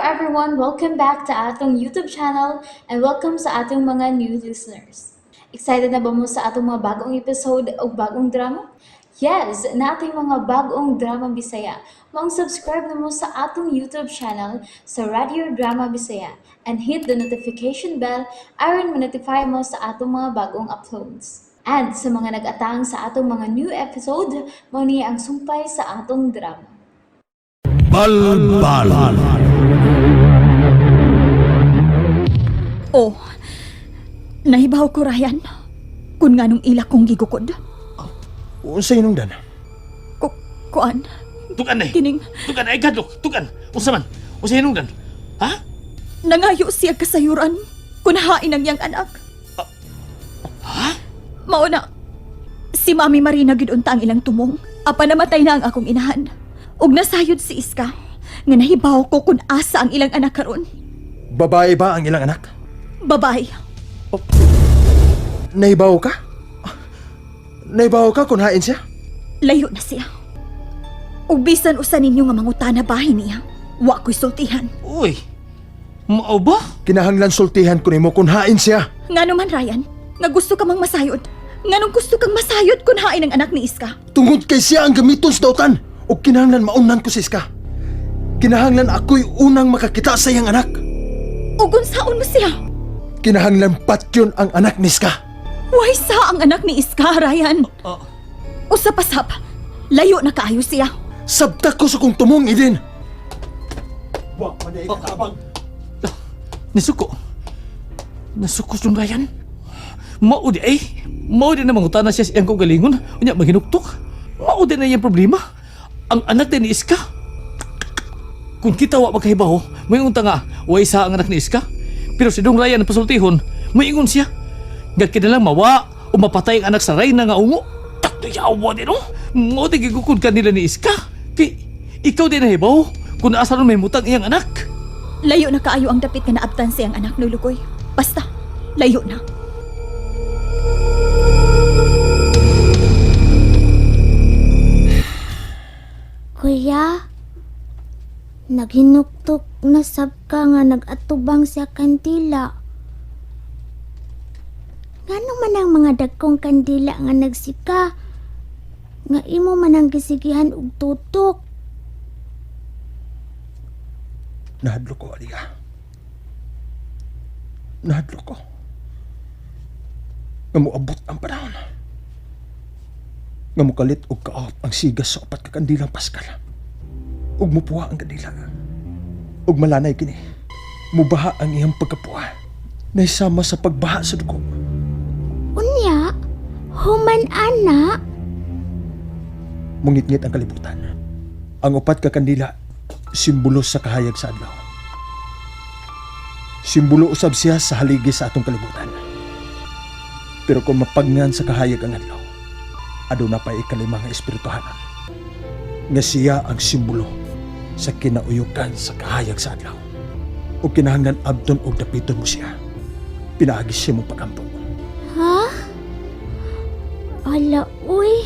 everyone! Welcome back to atong YouTube channel and welcome sa atong mga new listeners. Excited na ba mo sa atong mga bagong episode o bagong drama? Yes, nating mga bagong drama Bisaya. Maong subscribe na mo sa atong YouTube channel sa Radio Drama Bisaya and hit the notification bell aron ma-notify mo sa atong mga bagong uploads. And sa mga nag-atang sa atong mga new episode, mao ni ang sumpay sa atong drama. Balbal. Oh, nahibaw ko, Ryan. Kung nga nung ila kong gigukod. Unsay nung dan? Kuan, Tugan eh. kining Tugan ay gadlok. Tugan. Unsa man? Unsa hinungdan? Ha? nangayo siya kasayuran kung hain ang iyang anak. Ha? Mao na, si Mami Marina gid unta ang ilang tumong. Apa namatay na ang akong inahan. Ug nasayod si Iska, nga nahibaw ko kung asa ang ilang anak karon. Babae ba ang ilang anak? Babae, Naibaw ka? Naibaw ka kung hain siya? layo na siya. Ug bisan usa ninyo nga mangutana bahin niya, wa ko'y sultihan. Uy. Mao ba? Kinahanglan sultihan ko nimo kung hain siya. Ngano man, Ryan, nga gusto ka mang masayod. Nganong gusto kang masayod kung hain ang anak ni Iska. Tungod kay siya ang gamiton sa dautan. O kinahanglan maunan ko si Iska. Kinahanglan ako'y unang makakita sa iyang anak. Ug unsaon mo siya? Kinahanglan patyon ang anak ni Iska. Why sa ang anak ni Iska, Ryan? Oh. Usa pa sab, layo na kaayo siya. Sabta ko sa kong tumong idin. Wa man ay katabang. Nisuko. Nasuko sung Ryan. Mao di ay. Mao di na mangutana siya sa iyang kaugalingon. Unya maghinuktok. Mao di na iyang problema. Ang anak din ni Iska. Kung kita wa makahibaw, moingon ta nga way sa ang anak ni Iska. Pero si Dong Ryan ang pasultihon, moingon siya. Nga kinalang mawa o mapatay ang anak sa Reyna nga ungo. Takto yawa din no. Mao di gigukod ka nila ni Iska. Kay ikaw din nahibaw kung asa ron may mutang iyang anak. Layo na kaayo ang dapit nga naabtan siyang anak ni Lugoy. Basta, layo na. Kuya, naghinuktok na sab ka nga nag-atubang siya kandila. Ngano man ang mga dagkong kandila nga nagsika? Nga imo man ang gisigihan og tutok. Nahadlok ko, Aliya. Nahadlok ko. Nga moabot ang panahon. Nga mokalit og kaop ang sigas sa upat ka kandilang Pascal. Ug mupuha ang kandila. Ug malanay kini. Mubaha ang iyang pagkapuha. Naisama sa pagbaha sa dugo. Unya, human ana, Mungitngit ang kalibutan. Ang upat ka kandila, simbolo sa kahayag sa adlaw. Simbolo usab siya sa haligi sa atong kalibutan. Pero kung mapagngan sa kahayag ang adlaw, aduna pa ikalima nga espirituhanon. Nga siya ang simbolo sa kinauyukan sa kahayag sa adlaw. O kinahanglan abton og dapiton mo siya. Pinaagi siya mo pagampo. Ha? Ala, uy.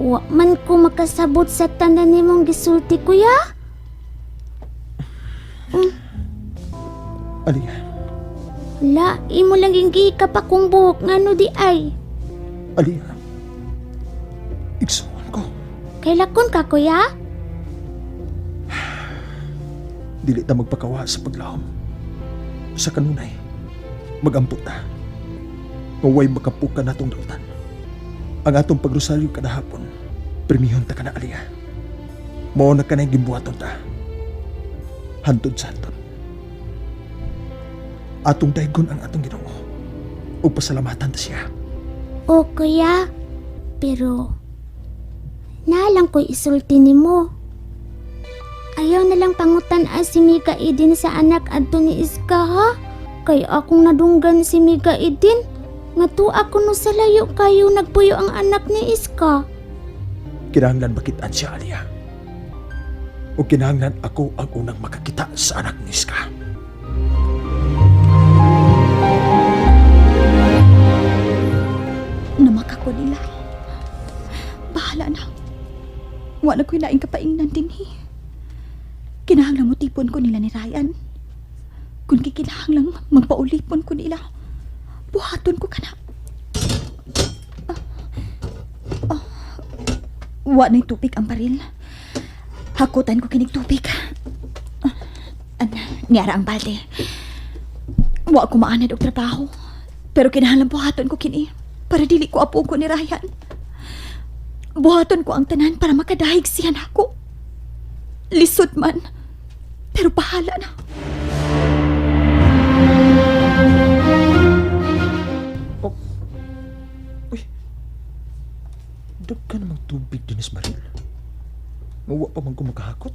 Wa man ko makasabot sa tanan nimong gisulti, kuya. Aliya, La, imo lang yung giikap akong buhok ngano di ay. Aliya. Igsuon ko. Kailakon ka, kuya? Dili ta magpakawa sa paglahom. Sa kanunay, magampo ta. Nga way makapuka natong dautan. Ang atong pagrosaryo kada hapon, premihon ta kana Aliya. Mao na kanay gimbuhaton ta. Hantod sa hantod. Atong daygon ang atong Ginoo. Ug pasalamatan ta siya. O, kuya. Pero, naalang ko'y isulti nimo. Ayaw na lang pangutan si Mika Idin sa anak adto ni Iska, ha? Kay akong nadunggan si Mika Idin. Nga tuwa ko no sa layo kayo nagpuyo ang anak ni Iska. Kinahanglan makitaan siya, Aliya. O kinahanglan ako ang unang makakita sa anak ni Iska. Namaka ko nila. Bahala na. Wala ko'y laing kapaingnan dinhi. Kinahanglan mo tipon ko nila ni Ryan. Kung kikinahanglang magpaulipon ko nila, buhaton ko kana. Ah, wa na'y tubig ang baril. Hakutan ko kinig tubig. Ah, An, niara ang balde. Wa ko maanad og trabaho. Pero kinahanglan buhaton ko kini para dili ko apo ko ni Ryan. Buhaton ko ang tanan para makadahig siya nako. Lisod man, pero bahala na. Uy, dagka namang tubig din sa baril. Mawa pa man ko makahakot.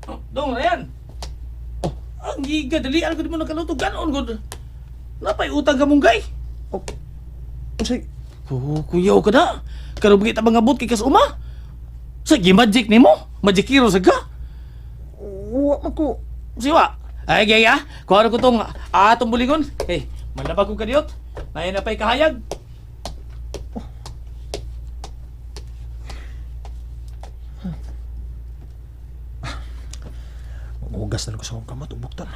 Oh, dong, Ryan. Oh. Ang giga, dalian ko di mo nakaluto. Ganon ko. Napay utang ka mong gay. Oh, unsay, Oh, kuyaw ka na. Karon kita mga abot kay kasuma. Sa magic nimo? Magic hero sa ka? wa man ko. Siwa. Ay, gaya. Kuha ko tong atong bulingon. Hey, malabag ko kadiyot. Nay na pa'y kahayag. Magugas na lang ko sa akong kamot, ubuktan.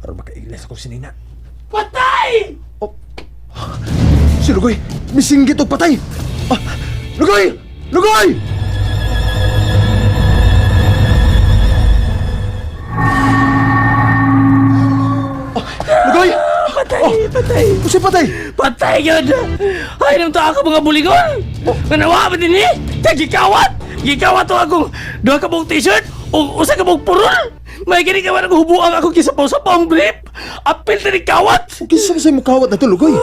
Para makailis akong sinina. Patay! Oh. Si Lugoy! Misinggit og patay! Ah, Lugoy! Lugoy! Ah, Lugoy! Patay! Oh. Patay! Unsay patay? Patay yun! Ay, nang ta ako mga bulingon! Nanawa ba din eh? Ta, gikawat! Gikawat to akong duha ka buong t-shirt o usa ka buong purol! May gani ka man ang hubuang ako kisapaw-sapaw ang brief! Apil na ni kawat! Kinsa man say mukawat na to, Lugoy?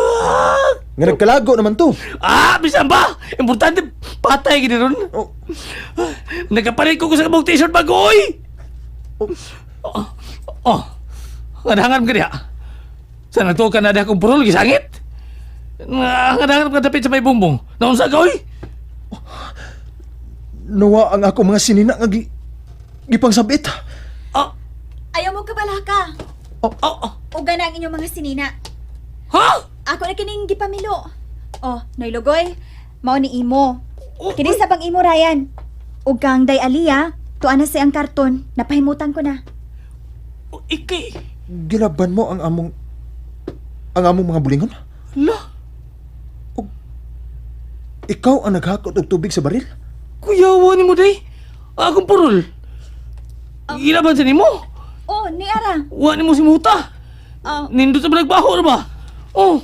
Nga nagkalago naman to. Ah, bisan ba? Importante, patay gini ron. Oh. Nagkapalit ko sa kabong t-shirt bago, oy! Oh. Oh, oh. Ngadahangan ka diha. Sa nagtuo ka na diha akong purol, gisangit. Ngadahangan ka dapit sa may bumbong. Naunsa ka, oy? Nawa ang ako mga sinina nga gipangsabit. Ah, Ayaw mo kabalaka. oh, oh. Uga na ang inyong mga sinina. Ha? Ako na kining gipamilo. Oh, Noy Lugoy, mao ni imo. Oh, Kini sa bang imo Ryan. Ug kang Day Aliya, tuan na siyang karton, napahimutan ko na. Oh, ikay. Gilaban mo ang among mga bulingon? La, Ikaw ang naghakot og tubig sa baril? kuyawa ni mo, day. Akong purol. Gilaban sa nimo. Oh, ni Ara. Wa nimo si Muta. Oh, Nindot sa nagbaho na ba? Oh,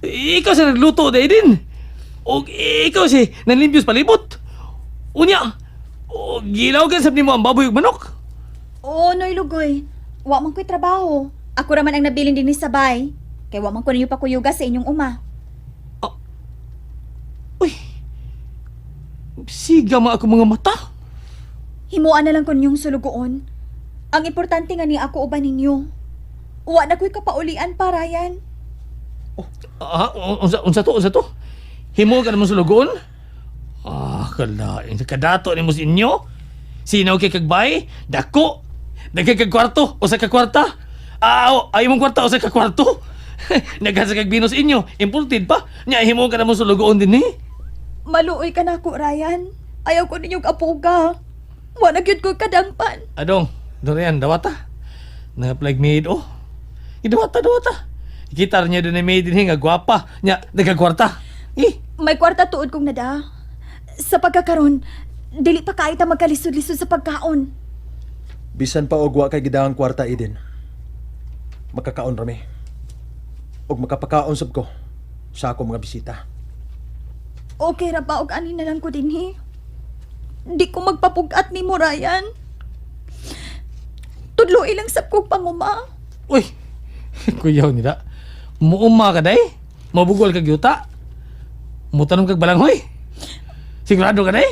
ikaw sa nagluto dahil din. O ikaw si nanlimbyos palibot. Unya, o, gilaw ka sab nimo ang baboy ug manok. oh Noy Lugoy. Wa man ko'y trabaho. Ako raman ang nabilin din ni sabay. Kay wa man ko ninyo pakuyuga sa inyong uma. Uy, siga ma ako mga mata. Himuan na lang ko ninyong sulugoon. Ang importante nga ni ako uban ninyo. Wa na ko'y kapaulian pa, Ryan. Ah, unsa to, unsa to? Himo ka naman sulugoon? Ah, kalain. Kadato nimo sa inyo? Sinaw kay kagbay? Dako! Dagkay kag kwarto, usa ka kwarta. Ah, oh, ay mong kwarta, usa ka kwarto. Naghan sa kag bino sa inyo, imported pa. Nya himo ka naman sulugoon din eh. Maluoy ka na ako, Ryan. Ayaw ko ninyong apuga. Wa na gyud ko'y kadangpan. Adong, Dorian, dawata. Nanga-flag maid, oh. Idawata, dawata. Kita niya doon ni maid din nga gwapa. Nya, nagkagkwarta. Eh, May kwarta tuod kong nada. Sa pagkakaron, dili pa kayo ta magkalisod-lisod sa pagkaon. Bisan pa og wa kay gidahang kwarta idin. Makakaon rami. Og makapakaon sab ko sa ako mga bisita. Okay ra ba og ani na lang ko dinhi? Di ko magpapugat ni mo, Ryan. Tudlo ilang sab kog panguma. Uy, kuyaw nila. Muuma ka day? Mabugol kag yuta? Mutanom kag balanghoy? Sigurado ka day?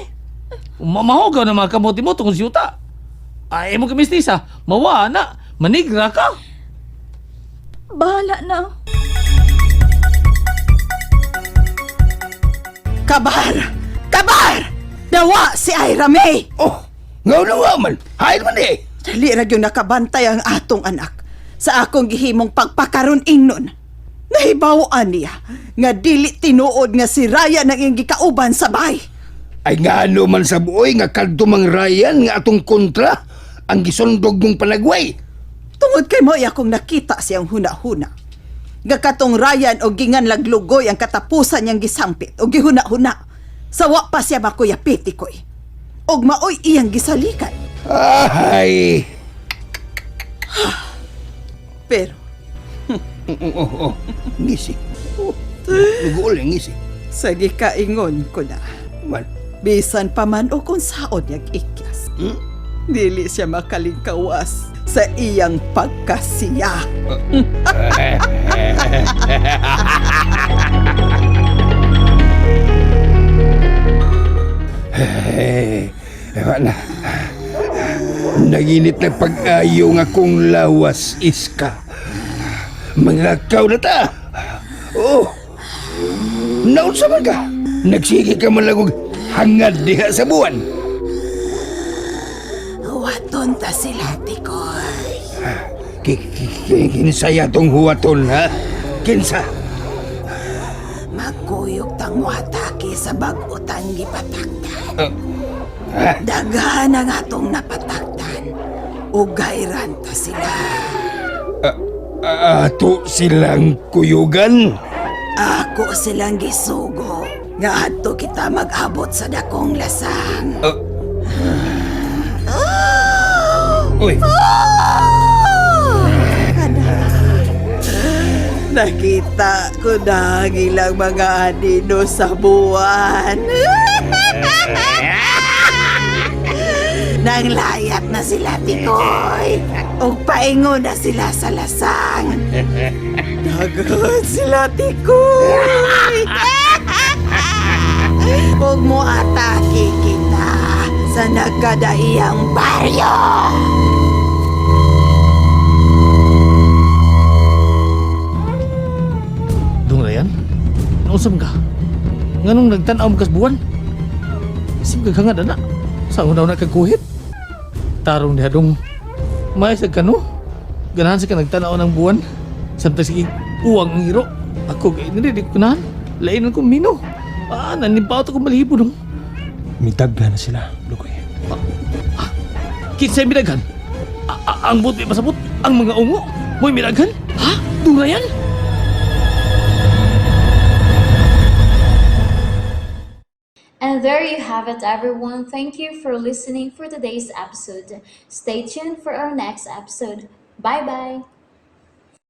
Mahugaw na mga kamote mo tungkol sa yuta. Ay mo kami mistisa. Mawa na. Manigra ka. Bahala na. Kabar! Kabar! Dawa si Ira May! Oh, ngaw na man. Hayr man eh. Dali ra gyud nakabantay ang atong anak sa akong gihimong pagpakaron ingnon. Nahibaw-an niya nga dili tinuod nga si Ryan ang iyang gikauban sa bahay. Ay ngano man sa buoy nga kadto mang Ryan nga atong kontra ang gisundog mong panagway. Tungod kay mo akong nakita siyang huna-huna. Nga katong Ryan og gingan laglugoy ang katapusan niyang gisampit og gihuna-huna. Sawa pa siya makuyapiti koy. Og maoy iyang gisalikan. Ay! Pero Oh. Ngisi. Oh, Lugool ang ngisi. sa gikaingon ko na, Man. bisan pa man o kung saon niyag ikyas. Dili siya makalingkawas sa iyang pagkasiya. Eh, wala. Naginit na pag-ayo nga kong lawas, Iska. Mga na ta. Oh. Naunsa man ka? Nagsige ka man lang og hangad diha sa buwan. Huwaton ta sila, Tikoy. Kinsaya tong huwaton, ha? Kinsa? Magkuyog tang muhatake sa bag-utan gipataktan. Daghan ang atong napataktan. Ugayran ta sila. Ato silang kuyugan. Ako silang gisugo. Nga adto kita mag-abot sa dakong lasang. Uy, Nakita ko na ang ilang mga anino sa buwan. Nanglayat na sila, Tikoy. Ug paingon na sila sa lasang. Dagan sila, Tikoy. Huwag mo atake kita sa nagkadaiyang baryo. Dong Ryan, nausam ka. Nganong nagtan-aw mo kas buwan? Sim ka nga dana. Sa una na kagkuhit. Tarong diha dong. May sa kano. Ganahan sa ka nagtan-aw ng buwan. Samtang sige uwang ang iro. Ako kay hindi di ko ganahan. Lainan ko mino. Ah, nanibaw ko malibo dong. Midaghan na sila, Lugoy. Kinsay midaghan? Ang buti pasabot, ang mga ungo. Mo'y midaghan? Ha? Dong Ryan? And there you have it, everyone. Thank you for listening for today's episode. Stay tuned for our next episode. Bye bye.